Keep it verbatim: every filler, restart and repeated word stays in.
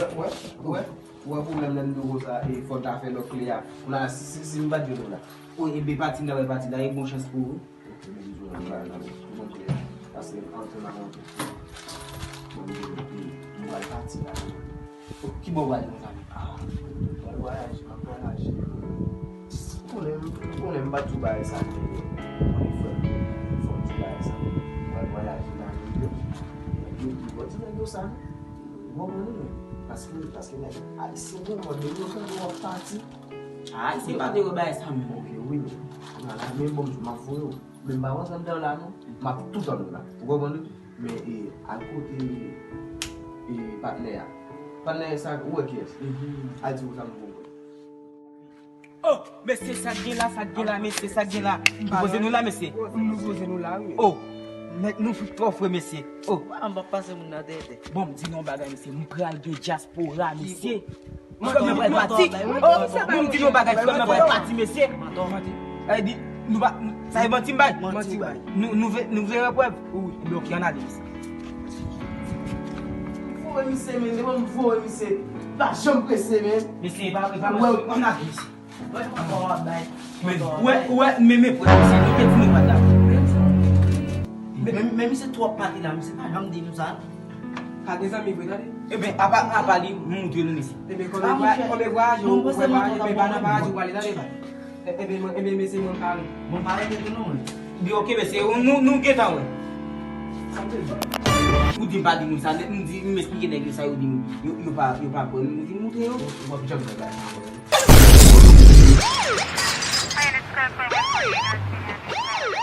Wè, wè, wè pwoblèm nan nou konsa, e fò n ta fè lòt kle a. Kounye a, si, si, si m pa t jwenn ou la. O, e ben pati m ta pral pati la, e bon chans pou ou. Ok, men di w nan bagay la, men. Mwen kle a. Paske antre nan monte. Mwen di w, e, m pral pati la. O, ki bò w prale konsa? Ah, m pral vwayaje, m ap vwayaje. Ou konnen, ou konnen m pa t sou bagay sa, men, mwen frè m, fò m di bagay sa. M pral vwayaje nan New York. Epi, epi, bò ti nèg yo sa, non. Ou konprann mwen? Paske, paske nèg ayisyen gen mòd yo, yo tande w ap pati. Ah, se pa te wè bagay sa, men. Ok, wi, men. Nan la, men bon, m ap voye w. Men m pa rantre anndan la, non. M ap tout anndan la. Ou konprann mwen? Men, e, al kote, e, patnè a. Patnè sa, ou wè kiyès? Al di konsa m voye w. Oh, mesye, sa k gen la, sa k gen la, mesye, sa k gen la. Nou poze nou la, mesye. Nou poze nou la, wi. Oh, nèg nou twò fre, mesye. Oh. An pa pase moun nan tete. Bon, m di nou yon bagay, mesye. M pral gen dyaspora, mesye. Frè m nan pral pati. Oh, bon, m di nou yon bagay, frè m nan pral pati, mesye. Sa vle di, nou pa, sa e manti m bay. Manti w bay. Nou, nou vle, nou vle wè prèv? Wi. Ebyen, ok, ann ale, mesye. Voye misye, men, devan m voye misye. Pa janm prese, men. Mesye, e pa, e pa manti, ann ale, mesye. Men, ou wè, ou wè, men, men, frè, misye, nou te di nou pa t la. Men, men misye twò pale la, misye pa janm di nou sa. Pa gen zanmi vre, tande. Ebyen, apa, apa li, m montre nou, mesye. Ebyen, kòm e vwa-, kòm e vwayaje, ou vwayaje, men pa nan vwayaje ou prale, tande, pa. E, ebyen, mwen, ebyen, mesye, mwen pare. Mwen pare, men, non, mwen. Byen, ok, mesye, nou, nou gentan wè. Ou di m pa di nou sa, m di, m eksplike nèg yo sa, yo di m, yo, yo pa, yo pa kwè m, m vin montre yo. Ou ap janm fè bagay sa.